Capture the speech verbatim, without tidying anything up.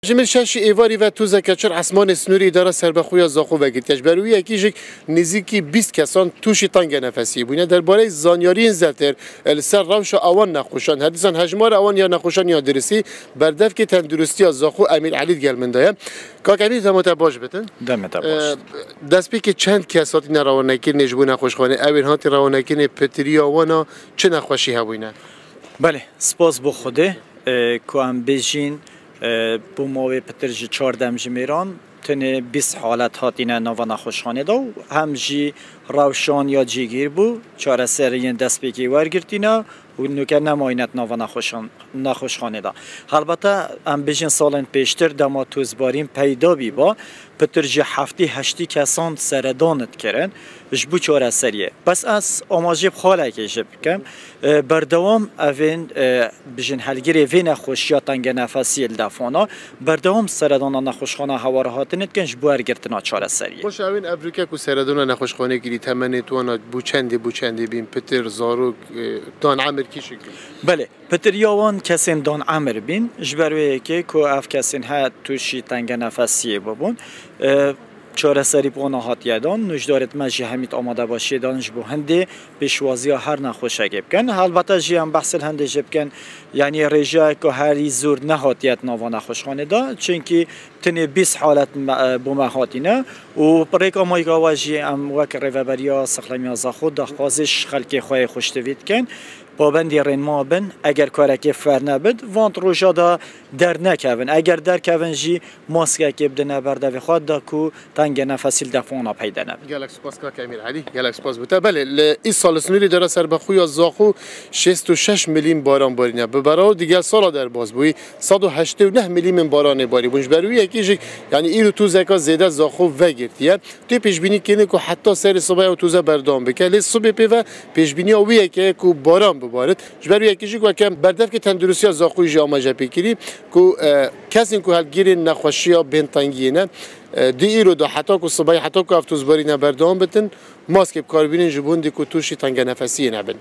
Ji min şeşî êvarî ve tûzeke çir esmanê sinûrê îdara serbexwe ya Zaxo vegirtiye. Ji ber wî yekî jî nêzîkî bîst kesan tûşî tengenefesiyê bûne. Derbareyê zanyariyên zêdetir li ser rewşa ewan nexweşan, her dîsan hejmara ewan ya nexweşan ya diristî, berdevkê tenduristiya Zaxo Emîr Elî digel min de ye. Kak Emîr, dema te baş bitin. Dema te baş. Ee, destpêkê çend kes hatine rewanekirinê ji bo nexweşxanê? Ew ên hatî rewanekirinê pitiriya wan a çi nexweşî hebûyne? Belê, spas bo Xwedê, e, ku em bêjîn, e, bo mawê pitir ji çar demjimêran tenê bîst halet hatîne nava nexweşxanê de û hem jî rewşan ya cîgîr bû, çareseriyên destpêkê wergirtîne û nuke nemayîne di nava nexweşan-, nexweşxanê de. Helbete em bêjin salên pêştir dema tozbarîn peyda bîba, pitir ji heftî heştî kesan seredan dikirin ji bo çareseriyê. Bes ez amajê bi xalekê jî bikim. E, berdewam evên, e, bijin helgirê vê nexweşiya tengenefesiyê li Defana, berdewam seredana nexweşxana hewara hatine dikin ji bo wergirtina çareseriyê. Baş, ewên evroke ku seredana nexweşxanê kirî, temenê wan a bo çendê, bo çendê bîn, pitir, zarok, e, dan emir kî şikil? Belê, pitiriya wan kesên dan emir bîn, ji ber wê yekê ku ev kesên he tûşî tengenefesiyê bibûn. E, çareserî bi wana hatiye dan. Nûjdarêt me jî hemî di amadebaşiyê dan ji bo hindê pêşwaziya her nexweşekê bikin. Helbete jî em behsê li hindê jî bikin, yanî rêjeyek ku herî zor nehatiye di nava nexweşxanê de. Çimkî tenê bîst halet me, bo me hatîne û rêka mayîka we jî em wek Rêveberiya Sixlemiya Zaxo daxwazê ji xelkê xwe yê xweştivî dikin. Pabendî rênma bin, eger karekê ferne bin, van roja de dernekevin. Eger derkevin jî maskekê bidine berdevê xwe da ku tengenefesî li Defana peyda nebin. Gelek spas kak Emîr Elî, gelek spas bo te. Belê, li îsal li sinûrê dara serbexwe ya Zaxo şêst û şeş milîm baran barîne. Bi berawê digel sala derbas bûyî sed û heştê û neh milîmên baranê barî bûn. Ji ber wî yekê jî, yanî îro tûzeka zêde Zaxo vegirtiye. Tê pêşbînî kirin ku heta serê sibê ew tûze berdewam bike. Lê sibê pê ve pêşbîniya wî yekê ye ku baran bibarit. Ji ber wî yekê jî weke berdevkê tenduristiya Zaxoyê jî amaje pê kirî ku, e, kesên ku helgirên nexweşiya bêntengiyê ne, e, di îro de heta ku sibê, heta ku ev tozbarîne berdewam bitin, maskê bi kar bînin ji bo hindê ku tûşî tengenefesiyê nebin.